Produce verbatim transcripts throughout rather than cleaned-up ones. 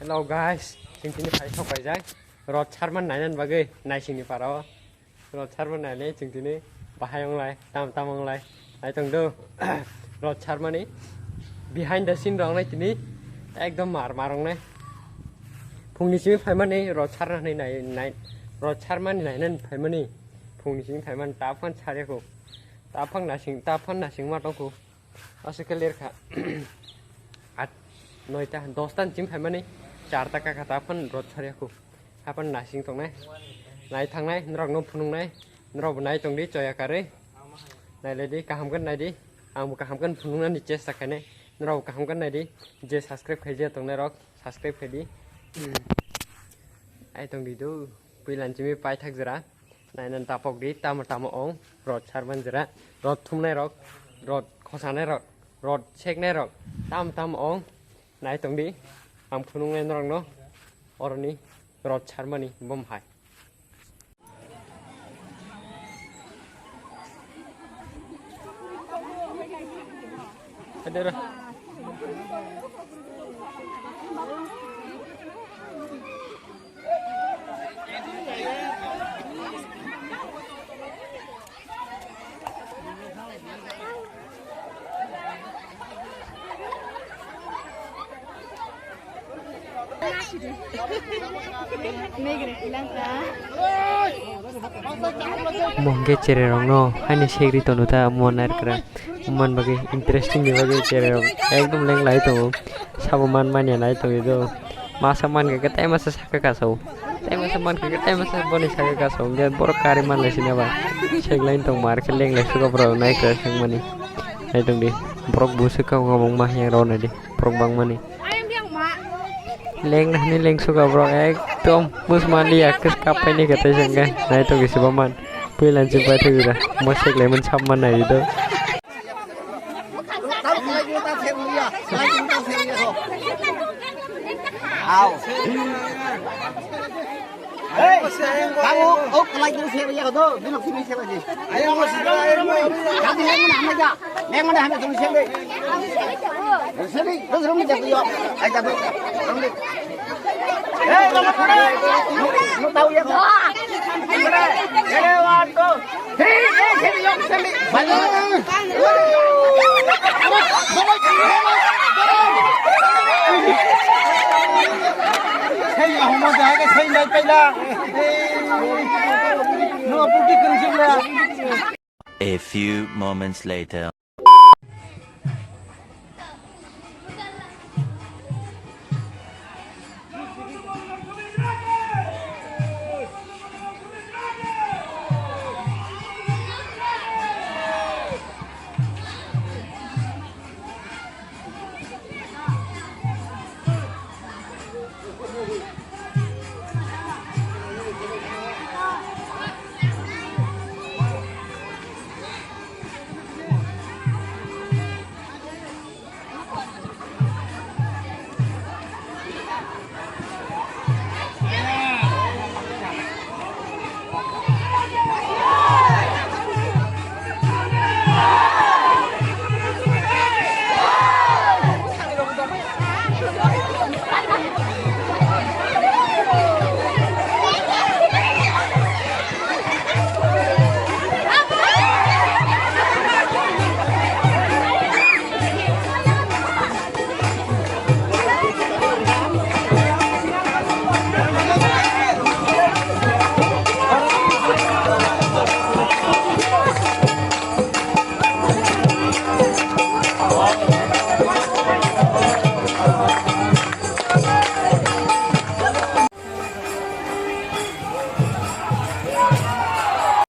Hello guys, chwng tini phai sok paijak rot sarman nainan bagwi naisingni parao. Rot sarman nainai chwng tini bahai onglai, tam tam onglai. Naitong do. Rot sarmani behind the scene rok nai tini ekdom mar mar ongnai. Phungni simi phaimani rot sarnani nai, nai, rot sarmani nainan phaimani. Phungni simi phaimani ta phan sarya kho. Ta phang nasing, ta phan nasing ma tong kho. Aswk khe lerkha. At, noita, dosta ni chim phaimani, charta kaka ta phan rot sarya khu. Hapan nasing tongnai. Nai thangnai, norok no phunuknai. Norok bo nai tongdi, choya karwi. Nai laidi, kaham khe naidi. Ang bo kaham khe phunuknani chesta khainai. Norok bo kaham khe naidi. Je subscribe khaijak tongnai rok, subscribe khaidi. Ai tongdi do, puilan chimi paithak jora. Nainan tapok di, tamo tamo ong, rot sarman jora, rot thumnai rok, rot khosanai rok, rot seknai rok, tamo tamo ong, nai tong di, ang phunuknai norok no, oroni rot sarmani bom hai. Adero. Omo hwnkhe cherai rokno haino segri tono ta omo nairwkra. Omo ni bagwi interesting ni bagwi cherai rok ekdom leng lai tongo. Sabo man manya nai tongwi do. Masa mankha khe tai masa saka kaso. Tai masa mankha khe tai masa boni saka kaso. Hwnkhe borok kari manlai sina ba. Seglai tong mar khe leng lai suka borok naikra swngmani. Nai tongdi. Borok busu kok kwbangma yang rw naidi. Borok bangmani. Leng nahani leng suka borok ekdom musmali ya kis kapai ni kete jengge. Nai to gisi baman. Puilan jing pai thai jira. Mo seglai mun sap man nai do. Au. Hey, kamu, oh, kelai dulu siapa ya, tuh, dulu sini siapa sih? Ayo, Mas, ayo, Mas. Kamu yang mana, hamil ya? Yang mana, hamil dulu siapa? Sini, terus rumah jatuh ya. Ayo, jatuh. Rumah. Hey, kamu, lu, lu tahu ya, tuh? Ini, ini, waktu. A few moments later.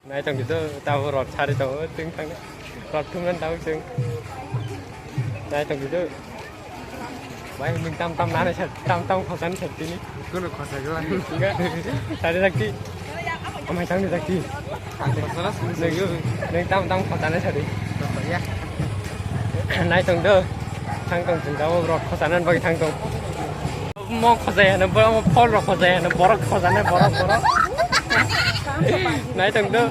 Nai tong gitu, tahu rot sari tahu, ting tang rot tuman tahu ting. Nai tong gitu. Bai, nwng tam tam nani sa, tam tam khosan sa tini. Kuno khosa gela. Enggak. Sari sakti. Amai tang sakti. Khosa las. Nwng, nwng tam tam khosana sari. Khosa ya. Nai tong do. Thang tong jin jabo rot khosanan bagi thang tong. Mo khosaya na, borok mo phol rok khosaya na, borok khosana, borok, borok. Nai tong do.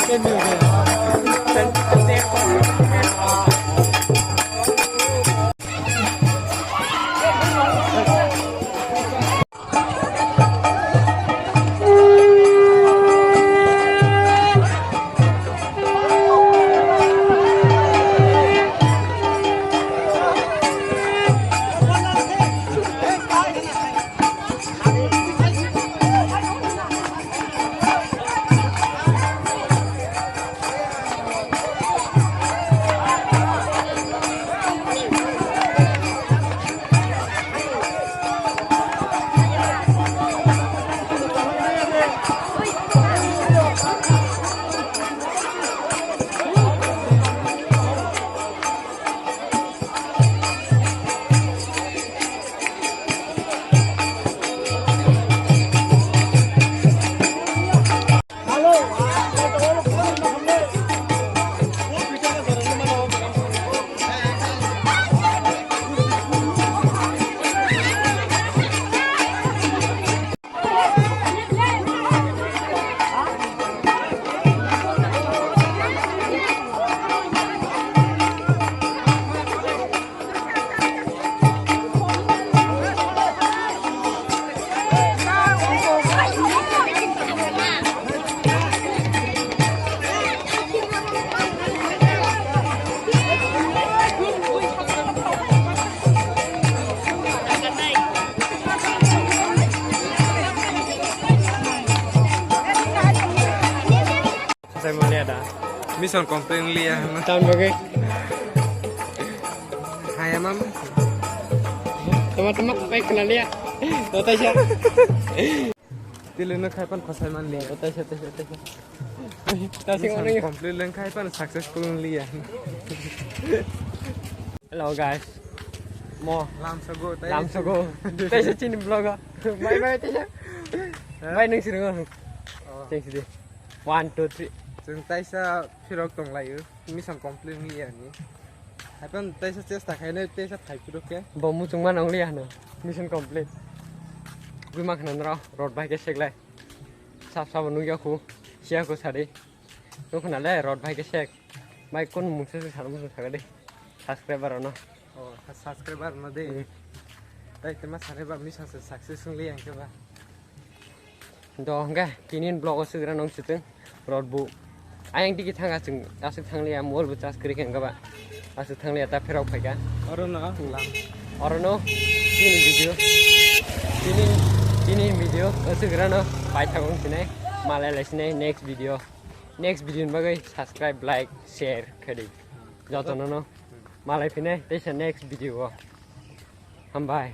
Sai mo liya da. Mission complete liya. Tam bagwi. Hai, mam. Tama, tama, pai kena liya. Tata siya. Tili no khai pan khosai man liya. Tata siya, tata siya, tata siya. Tata siya. Mission complete leng khai pan successful liya. Hello guys. Mo. Lamsogo, tei. Lamsogo. Tei se chini vlog. Bye bye, tei se. Bye, nung sirungo. Oh. Thanks di. One, two, three. Chwng taisa phirok tonglaio, mission complete wngya ni. Haikhe taisa chesta khainai, taisa phai phuru khe. Bo muchungma nang liya hwno, mission complete. Bui ma khna nrw, road bai khe seklai. Sab sabo nukya khu, siya khu sadi. Nuk khna le, road bai khe sek. Bai kun mungsa se sar muchung sakadi. Subscriber no. Oh, subscriber no de. Hmm. Tai tema sare ba mission se success wngli ang khe ba. Do hwnkhe tinin vlog o swijra nung sitwng rod bu. Ayang tiki thang aswk, aswk thang liya, mobile bu charge kwrwi khe hwnkhe ba. Aswk thang liya, ta pherok phaikha. Oro no lam. Oro no tini video. Tini, tini video o swijra no paithak wng sinai, malai lai sinai next video. Next video ni bagwi subscribe, like, share khe di. Joto no no. Malai phinai teisa next video o. Hambai.